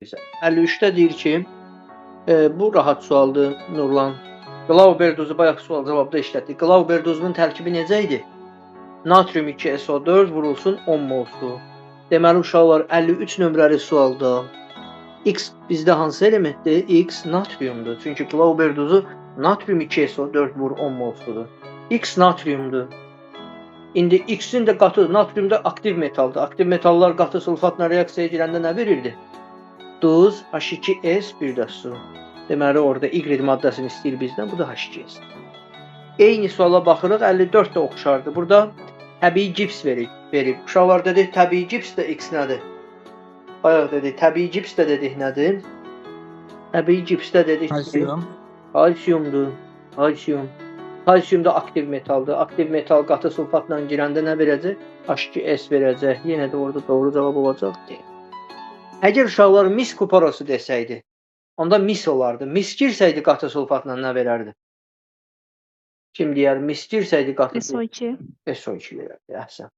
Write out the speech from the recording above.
Bizə. 53-də deyir ki, bu rahat sualdır Nurlan. Glauber duzu bayaq sual cavabda işlətdik. Glauber duzunun tərkibi necə idi? Natrium 2SO4 vurulsun 10 mol su. Deməli uşaqlar, 53 nömrəli sualda X bizdə hansı elementdir? X natriumdur. Çünki Glauber duzu natrium 2SO4 vur 10 mol sudur. X natriumdur. İndi X-in də qatı, natrium da aktiv metaldır. Aktiv metallar qatı sulfatla reaksiyaya girəndə nə verirdi? Duz, H2S, bir də su. Deməli orada Y maddəsini istəyir bizdən, bu da H2S. Eyni suala baxırıq, 54 də oxşardır. Burada təbii gips verib. Uşaqlar, dedik, təbii gips də X nədir? Bayaq dedik, təbii gips də dedik nədir? Təbii gips də dedik ki, Kalsium. Kalsiumdur. Kalsium. Kalsium da aktiv metaldır. Aktiv metal qatı sulfatla girəndə nə verəcək? H2S verəcək. Yenə də orada doğru cavab olacaq D. Əgər uşaqlar, mis kuporosu desəydi, onda mis olardı. Mis girsəydi qatı sulfatla nə verərdi? Kim deyər, mis girsəydi qatı SO2. SO2 verərdi. Əhsən.